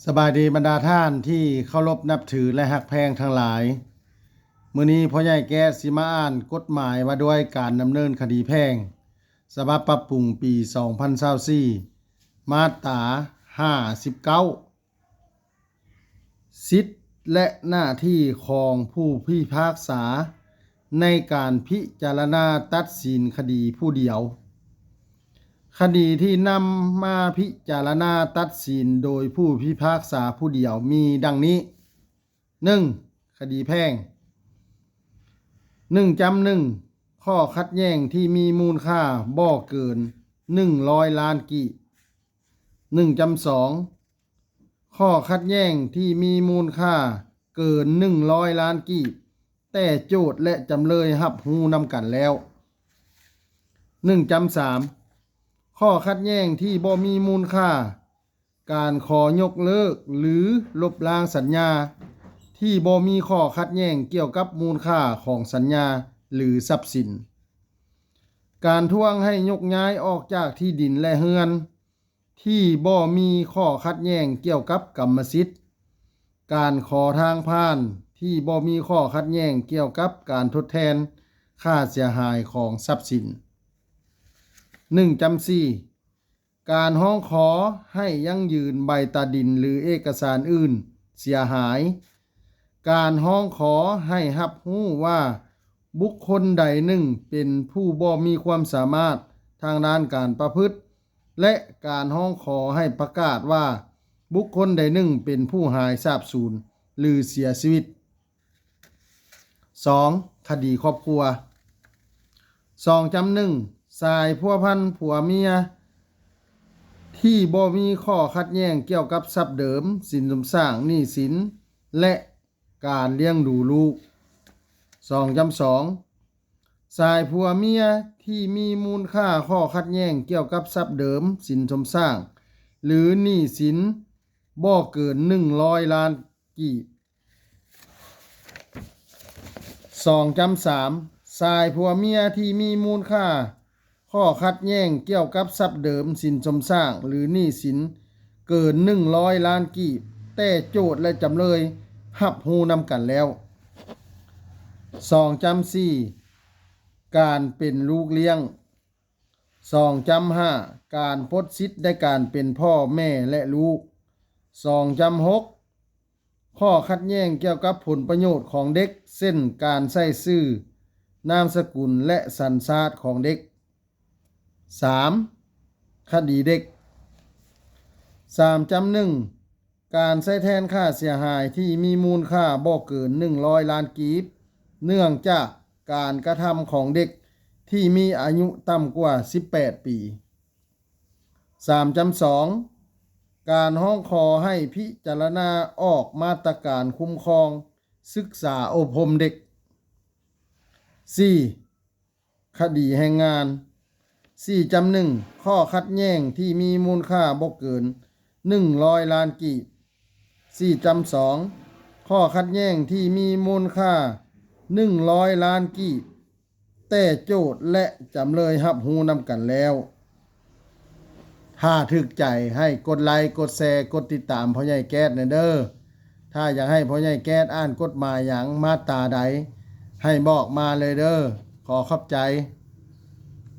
ສະບາຍດີບັນດາທ່ານທີ່ເຄົາລົບນັບຖື ແລະ ຮັກແພງທັງຫຼາຍ. ມື້ນີ້ພໍ່ໃຫຍ່ແກ້ຊິມາອ່ານກົດໝາຍວ່າດ້ວຍການດຳເນີນຄະດີແພ່ງ ສະບັບປັບປຸງປີສອງພັນຊາວສີ່ ມາດຕາຫ້າສິບເກົ້າ ສິດ ແລະ ໜ້າທີ່ຂອງຜູ້ພິພາກສາໃນການພິຈາລະນາຕັດສິນຄະດີຜູ້ດຽວ. ຄະດີທີ່ນຳມາພິຈາລະນາຕັດສິນໂດຍຜູ້ພິພາກສາຜູ້ດຽວມີດັ່ງນີ້: ໜຶ່ງ ຄະດີແພ່ງ. ໜຶ່ງຈ້ຳໜຶ່ງ ຂໍ້ຂັດແຍ່ງທີ່ມີມູນຄ່າບໍ່ເກີນໜຶ່ງຮ້ອຍລ້ານກີບ. ໜຶ່ງຈ້ຳສອງ ຂໍ້ຂັດແຍ່ງທີ່ມີມູນຄ່າເກີນໜຶ່ງຮ້ອຍລ້ານກີບ ແຕ່ໂຈດ ແລະ ຈຳເລີຍຮັບຮູ້ນຳກັນແລ້ວ. ໜຶ່ງຈ້ຳສາມ ຂໍ້ຂັດແຍ່ງທີ່ບໍ່ມີມູນຄ່າ ການຂໍຍົກເລີກ ຫຼື ລົບລ້າງສັນຍາທີ່ບໍ່ມີຂໍ້ຂັດແຍ່ງກ່ຽວກັບມູນຄ່າຂອງສັນຍາ ຫຼື ຊັບສິນ. ການທວງໃຫ້ຍົກຍ້າຍອອກຈາກທີ່ດິນ ແລະ ເຮືອນ ທີ່ບໍ່ມີຂໍ້ຂັດແຍ່ງກ່ຽວກັບກຳມະສິດ, ການຂໍທາງຜ່ານທີ່ບໍ່ມີຂໍ້ຂັດແຍ່ງກ່ຽວກັບການທົດແທນຄ່າເສຍຫາຍຂອງຊັບສິນ. ໜຶ່ງຈ້ຳສີ່ ການຮ້ອງຂໍໃຫ້ຢັ້ງຢືນໃບຕາດິນ ຫຼື ເອກະສານອື່ນເສຍຫາຍ, ການຮ້ອງຂໍໃຫ້ຮັບຮູ້ວ່າບຸກຄົນໃດໜຶ່ງເປັນຜູ້ບໍ່ມີຄວາມສາມາດທາງດ້ານການປະພຶດ ແລະ ການຮ້ອງຂໍໃຫ້ປະກາດວ່າບຸກຄົນໃດໜຶ່ງເປັນຜູ້ຫາຍສາບສູນ ຫຼື ເສຍຊີວິດ. ສອງ ຄະດີຄອບຄົວ. ສອງຈ້ຳໜຶ່ງ ສາຍພົວພັນຜົວເມຍທີ່ບໍ່ມີຂໍ້ຂັດແຍ່ງກ່ຽວກັບຊັບເດີມ, ສິນສົມສ້າງ, ໜີ້ສິນ ແລະ ການລ້ຽງດູລູກ. ສອງຈ້ຳສອງ ສາຍຜົວເມຍທີ່ມີມູນຄ່າຂໍ້ຂັດແຍ່ງກ່ຽວກັບຊັບເດີມ, ສິນສົມສ້າງ ຫຼື ໜີ້ສິນບໍ່ເກີນໜຶ່ງຮ້ອຍລ້ານກີບ. ສອງຈ້ຳສາມ ສາຍຜົວເມຍທີ່ມີມູນຄ່າ ຂໍ້ຂັດແຍ່ງກ່ຽວກັບຊັບເດີມ, ສິນສົມສ້າງ ຫຼື ໜີ້ສິນເກີນໜຶ່ງຮ້ອຍລ້ານກີບ ແຕ່ໂຈດ ແລະ ຈຳເລີຍຮັບຮູ້ນຳກັນແລ້ວ. ສອງຈ້ຳສີ່ ການເປັນລູກລ້ຽງ. ສອງຈ້ຳຫ້າ ການປົດສິດໃນການເປັນພໍ່ແມ່ ແລະ ລູກ. ສອງຈ້ຳຫົກ ຂໍ້ຂັດແຍ່ງກ່ຽວກັບຜົນປະໂຫຍດຂອງເດັກ ເຊັ່ນ ການໃຊ້ຊື່, ນາມສະກຸນ ແລະ ສັນຊາດຂອງເດັກ. ສາມ ຄະດີເດັກ. ສາມຈ້ຳໜຶ່ງ ການໃຊ້ແທນຄ່າເສຍຫາຍທີ່ມີມູນຄ່າບໍ່ເກີນໜຶ່ງຮ້ອຍລ້ານກີບ ເນື່ອງຈາກການກະທຳຂອງເດັກທີ່ມີອາຍຸຕ່ຳກວ່າສິບແປດປີ. ສາມຈ້ຳສອງ ການຮ້ອງຂໍໃຫ້ພິຈາລະນາອອກມາດຕະການຄຸ້ມຄອງສຶກສາອົບຮົມເດັກ. ສີ່ ຄະດີແຮງງານ. ສີ່ຈ້ຳໜຶ່ງ ຂໍ້ຂັດແຍ່ງທີ່ມີມູນຄ່າບໍ່ເກີນໜຶ່ງຮ້ອຍລ້ານກີບ. ສີ່ຈ້ຳສອງ ຂໍ້ຂັດແຍ່ງທີ່ມີມູນຄ່າໜຶ່ງຮ້ອຍລ້ານກີບ ແຕ່ໂຈດ ແລະ ຈຳເລີຍຮັບຮູ້ນຳກັນແລ້ວ. ຖ້າຖືກໃຈໃຫ້ກົດໄລ, ກົດແຊ, ກົດຕິດຕາມພໍ່ໃຫຍ່ແກ້ດແດ່ເດີ້. ຖ້າຢາກໃຫ້ພໍ່ໃຫຍ່ແກ້ດອ່ານກົດໝາຍຫຍັງ, ມາດຕາໃດ, ໃຫ້ບອກມາເລີຍເດີ້. ຂໍຂອບໃຈ.